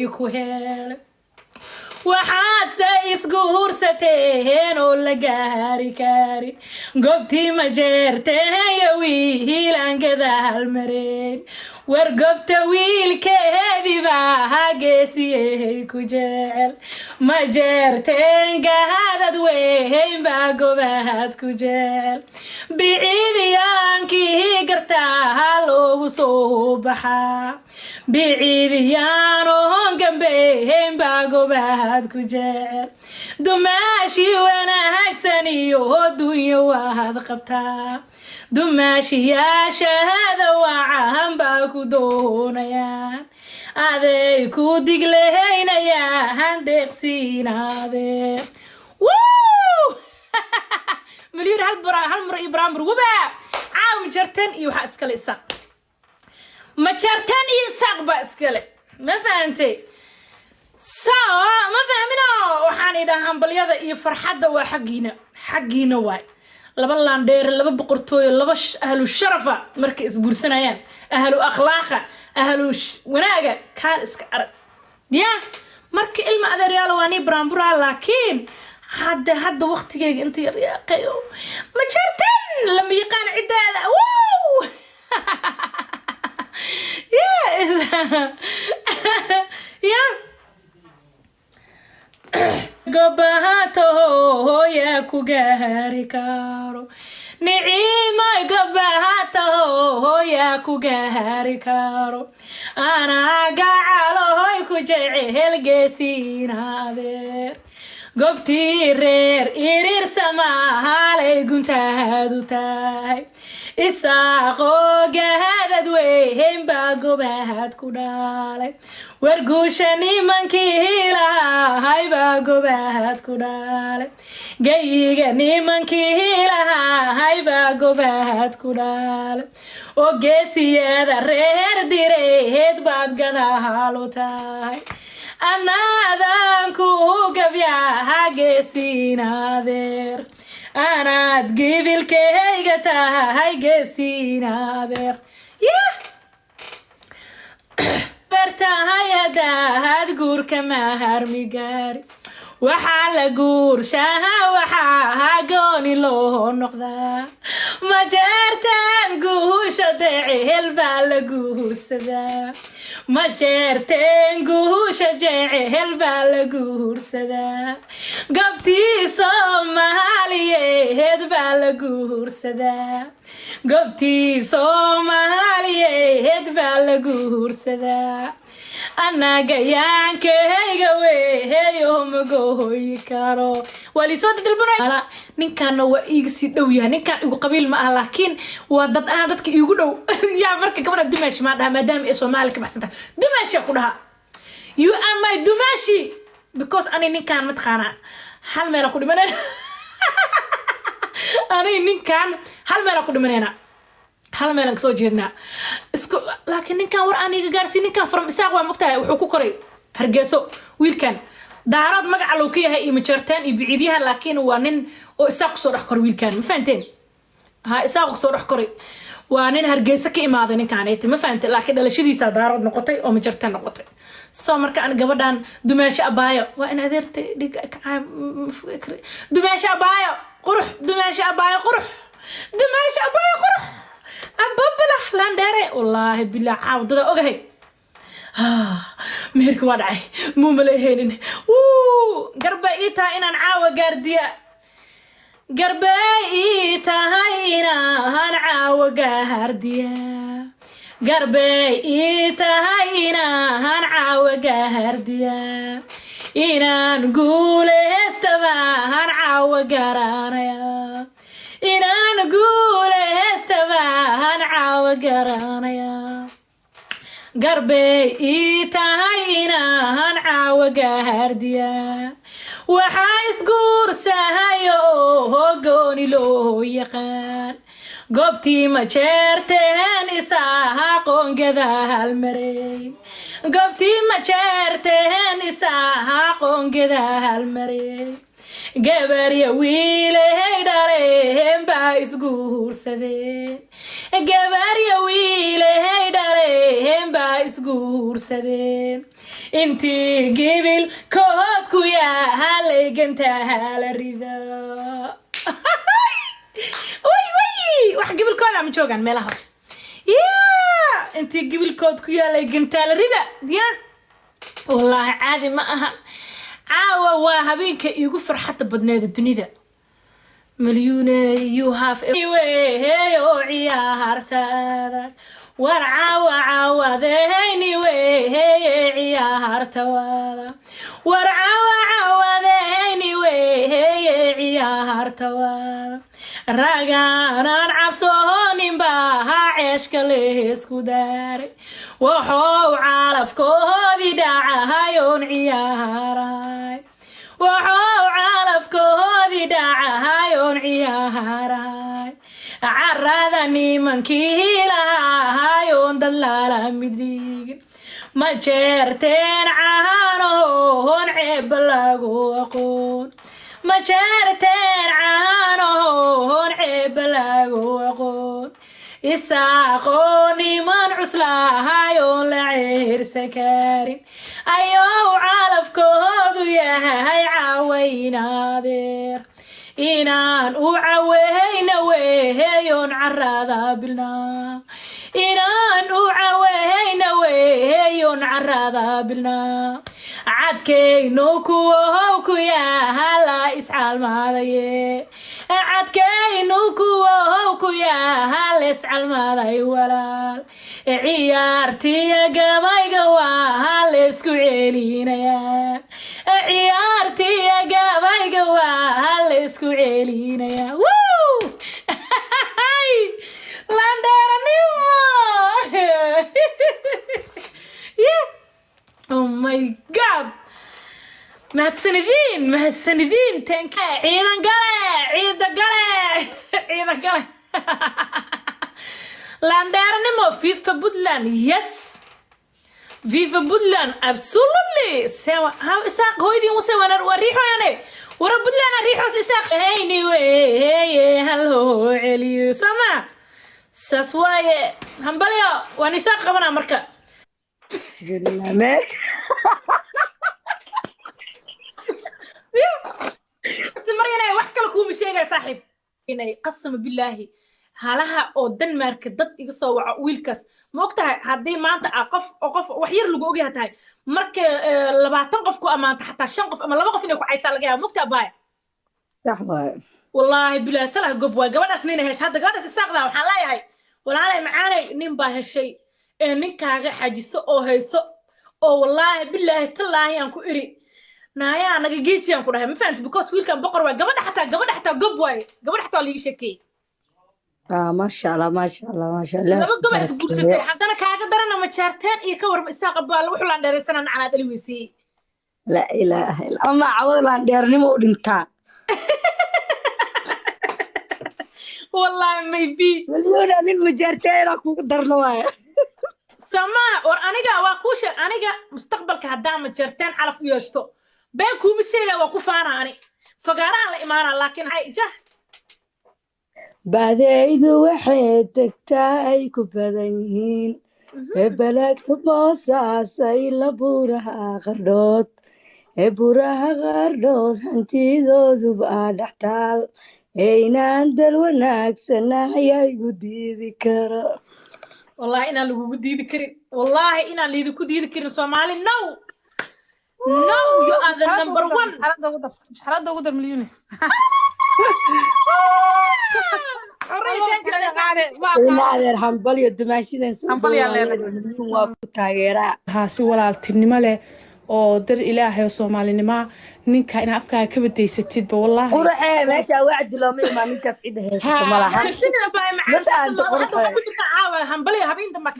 ku hele. Waxaadse isguursateen oo la gaari karin gobtii ma jeerteeyo wiilaan gadaal mareen. War gobta wiilkeediibaa geesiyey ku jecel. Ma jeerteen gahadad weyn baa gobaad ku jecel. Biciidiyaankii gartaa loogu soo baxaa, biciidiyaan oon gambeyn baa gobaad ku jecel. Dumaashi wanaagsan iyo dunyo waad qabtaa, dumaashiyaashahada wacahan baa ku doonayaan, aday ku digleynayaan deeqsiinaadee. Wuu milyuun hal hal mar iyo baraambur wuba caawa. Majarteen iyo waxaa iskale Isaaq, Majarteen iyo Isaaq baa iskale. Ma fahantay? So ma fahmino. Waxaan idhaha hambalyada iyo farxadda waa xaggiina, xaggiina waay. Laba laandheere, laba boqortooyo, laba ahlu sharafa markay isguursanayaan, ahlu akhlaaqa, ahlu wanaaga, kaal iska arag ya. Marka ilma adeeryaalo, waa nii baraanburaa, laakiin hadda waqtigeyga inta yar yaaqayo. Ma jartan lama yaqaan ciddaada. Wow, yes, yeah. Gobahaataho yaa ku gaari karo? Niciimay, gobahaataho yaa ku gaari karo? Anaa gacalohoy ku jecel geesiin adeer. Gobtii reer Irir Samaalay guntaadu tahay. Isaaqoo gahadad weyn baa gobaad ku dhalay. Warguusha nimankii lahay baa gobaad ku dhalay. Gayiga nimankii lahay baa gobaad ku dhalay. Oo geesiyada reer Direed baad gadaal u tahay. Anaadan ku gabyaha geesiin adeer, anaad gibilkayga tahay geesiin adeer. Yeah, bartahay hadaad guurka maharmi gaari. Waxaa la guurshaha, waxaa gooni loo noqdaa. Ma jeertaan guusha jecel baa la guursadaa. Ma jeerteen guusha jecel baa la guursadaa. Gobtii Soomaaliyeed baa la guursadaa. Gobtii Soomaaliyeed baa la guursadaa. Annaga yaankayga weheyo magohoyi karo. Waa liisoo dadalbanaya. Ninkaana waa iiga sii dhow yahay. Ninkaan igu qabiil ma ah, laakiin waa dad aan dadka iigu dhow yaa. Marka gabadha dumaashi maa dhaha, maadaama ay Soomaali ka baxsan tahay. Dumaashiya ku dhaha, you are my dumaashi, because ani ninkaan mataqaanaa hal meela ku dhimanayna. Ani ninkaan hal meela ku dhimanayna, hal meelaan kasoo jeednaa isku. Laakiin ninkan war aan iga gaarsiin. Ninkan from Isaaq waa mogtahay, wuxuu ku koray Hargeyso. Wiilkan Daarood magaca loo ka yahay iyo Majeerteen iyo Biciidyaha, laakiin waa nin oo Isaaq kusoo dhex koray wiilkan. Ma fahanteen? Ha, Isaaq kusoo dhex koray. Waa nin Hargeysa ka imaaday ninkaaneti, ma fahante? Laakiin dhalashadiisa Daarood noqotay oo Majeerteen noqotay. So marka an gabadhan dumaasho abaayo waa in adeertay dhig. Dumaasho abaayo qurux, dumaasho abaayo qurux, dumaasho abaayo qurux, ababala landheere. Wallaahi bilaa caawdada ogahay meherka waa dhacay, muu maleheenin. Garbay ii tahay inaan caawa gaardiya, garbay ii tahay inaan caawa gaardiya, garbay ii tahay inaan caawa gaardiya, inaan guuleystabaan caawa garanaya, inaan guuleystabaan caawa garanaya. Garbay ii tahay inaan caawa gaardiya. Waxaa isguursahayo oo gooni loo yaqaan goobtii ma jeerteen Isaaqoon gadaal mareyn. Goobtii ma jeerteen Isaaqoon gadaal mareyn. Gabarya wiilay dhaleen baa isguursadeen. Gabarya wiilay dhaleen baa. Isguursadeen intii gibil kood ku yaalay gantaala rida. Way way, wax gibilkooda ma joogaan meelaha ya. Intii gibilkood ku yaalay gantaala rida ya. Wallaahi caadi ma aha. Caawa waa habeenka iigu farxadda badneeda dunida. Malyuune, you have weheyo ciyaartaada. War caawa caawadeyni weheye ciyaarta wada. War caawa caawadeyni weheye ciyaarta wada. Ragaanaan cabsoonin baa ceeshka leesku daaray. Waxou calafkoodii dhacahayoon ciyaaray. Waxou calafkoodii dhacahayoon ciyaaray. Carada nimankii lahahayoon dad lala midhigin. Ma jeerteen caanohon ceebba lagu aqoon. Ma jeerteen caanohon ceebba lagu aqoon. Isaaqoo niman cuslahayoon la ceyrsa karin ayow calafkoodu yahay. Caawaynadeer inaan u caweyna weheyoon carada bilnaa. Inaan u caweyna weheyoon carada bilnaa. Cadkayno kuwow ku yahala iscalmaadaye. Cadkaynu kuwow ku yahala iscalmaaday. Walaal, ciyaartiya gabayga waa laysku celinayaa. Ciyaartiya gabayga waa laysku celinayaa. Woo! Landheeranimo. Yeah. Oh my God, mahadsanidin, mahadsanidin. Thank you. Ciidan gale, ciidan gale, ciidan gale. Landheeranimo. Viva Puntland. Yes, viva Puntland, absolutely. Sewa ha Isaaq hooyadiin wase waa riixoyane. Wara Puntland riixoos Isaaq hayni weeye haloo celiyo sama. Saas waaye. Hambalyo, waan isoo qabanaa marka. Me Maryane, wax kale kuuma sheegaya saaxiib. Inay qasama bilaahi halaha oo Denmark dad iga soo waco wiilkaas. Ma ogtahay haddii maanta aa qof oo qof wax yar lagu ogyaha tahay, marka 20 qof ku ammaanta, xataa shan qof ama laba qof inay ku caysaa laga yaaba? Mogtaa baaya? Sax waaye. Wallaahi bilaahi talah, gob waay gabadhaas. Nina heshay hadda gabadhaas Isaaqdaa. Waxaan leeyahay, walaalay macaanay, nin baa heshay ee ninkaaga xajiso oo hayso. Oo wallaahi bilaahi tallaahi aan ku iri, naayaa naga geejiyaan ku dhahay. Ma fahamti? Because wiilkan boqor waay. Gabadha xataa, gabadha xataa gob waaye. Gabadha xataa waa liiga sheekeeyey. Ah, maasha Allah, maasha Allah, maasha Allah. Laba isku goba isguursatay. Barakeeyo. Haddana kaaga darana ma jaarteen iyo ka warma Isaaq baa wuxuu laan dheeraysana nacanaad ali weysiiyey. Laa ilaaha illa ama cawada laan dheernimo u dhintaa. Wallahi maybe. Milyuuna nin majaartee inaa kugu darno waaye. Samaa war, aniga waa kuu sheeg. Aniga mustaqbalka haddaa ma jeerteen calaf u yeeshto, been kuuma sheegaya, waa ku faana. Ani fagaaraha la imaanaa, laakiin hay jah. Baadeydu waxay degtaa ay ku badan yihiin ee balaagta Boosaasay la buuraha Qardhood ee buuraha Qardhood hantidooduba dhextaal ee inaan dal wanaagsana ayaa igu diidi karo. Wallahi inaan lagugu diidi karin. Wallahi inaan liidinku diidi karin. Soomaali, no, no, you are the Mushxaradda number ugu dar, one. Mushxaradda ugu dar, mushxaradda ugu dar, Milyuune. Alright, Wallah, thank you. mushxaradda qaale, waa Ina qaale. adeer, hambal iyo dumaashidan soo Hambalyaa dhawaayeen. leedahay. Milyuun waa ku taageeraa. Haa, si walaaltinimo leh oo dar Ilaahay oo soomaalinimo, ninka inaa afkaaga ka badaysatidba wallaahi. Quraxee, meesha wacdi looma imaan. Ninkaas cidda haysato ma laha. Mahadsanid, bye. Ma fahanta? Macaan hadda Quraxee. waxaa ku jirta caawa hambalyo habeen dambe.